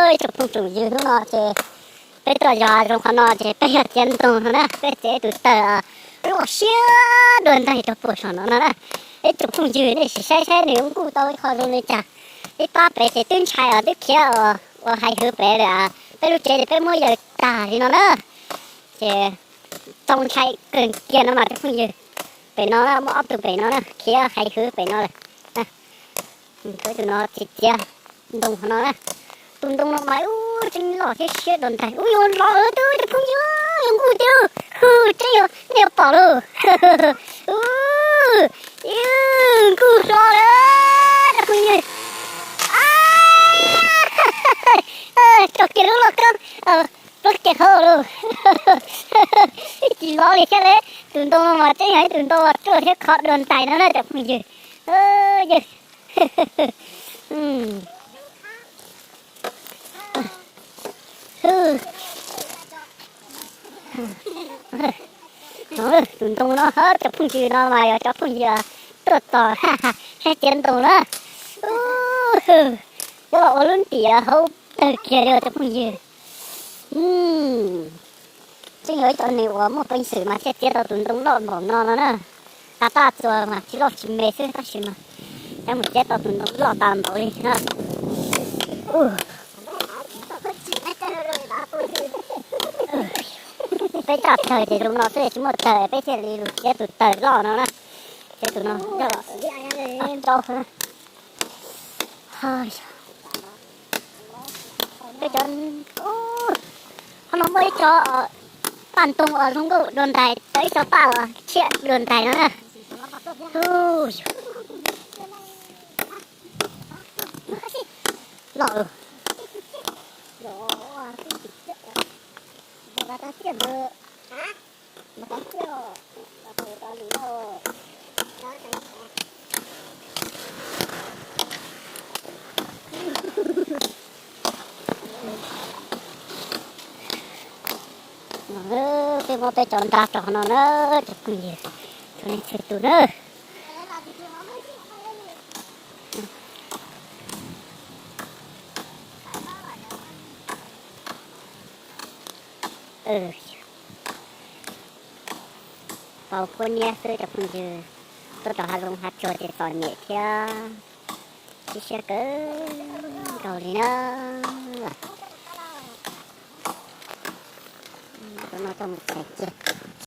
Ib tsoom phooj tsoom ywg, hnub no ces peb tuaj yos hav zoov qhov no ces peb yog txiav ntoo no na, peb txiav tus taws loj siab dua ntais rau puag saum no no na. Ib tsoom phooj ywg, nej sim saib saib nws yuav nkuj tau ib qho zoo li cas. Ib pab pem ces twb ntshai os, twb khiav os, uas hais hwv pem lawm. Peb lub tsev ces peb muab yawm tag li no na. Ces txaus ntshai kawg kiag no mas cov phooj ywg. Pem no na, muaj ob tug pem no na, khiav hais hwv pem no lawm. Tus no txiav txiav ntoo qhov no na. Tus ntoo no mas ub, tseem loj thiab siab dua ntais. Ub, yuav lov lawm cov phooj ywg, yuav nkuj tiag. Hu, tseeb yuav, nej yuav pom lauj. Ub, nkuj hlo lawm cov phooj ywg. Tso kiag lub lauj kaub plaub kiag hauv lauj. Tsis lov li thiab li. Tus ntoo no mas tseeb yog ib tus ntoo uas ruaj thiab khov dua ntais no na cov phooj ywg. Yawg, tus ntoo no cov phooj ywg no mas yog cov phooj ywg tuaj tos saib txiav ntoo na. Yuav los ua lub ntiav hauv tawg kiag li cov phooj ywg. Tseeb yog ib cov neeg uas muaj peev xwm mas thiaj txiav tau tus ntoo loj npaum no no na. Tab tab txuas mas tsis loj tsis me xwb tab sis mas cov mus txiav tau tus ntoo loj tas npaum li na. Peb coj taws ces zoo no xwb, tsis muaj taws peb thiaj li lug txiav tus taws loj no na. Txiav tus no, rau peb cov, qhov no muaj ib co paj ntoo uas zoo nkauj dua ntais, cov ib co paj uas tshiab dua ntais no na. Loj lawm. Peb muab peb cov nra rau qhov no na, cov phooj ywg, txhua leej txhua tus na. Paus khuab niab xwb cov phooj ywg, tuaj rau hav zoov hav tsuag ces txom nyem thiab sib siab kawg nkaus li na. Tus no coj mus txhais kiag.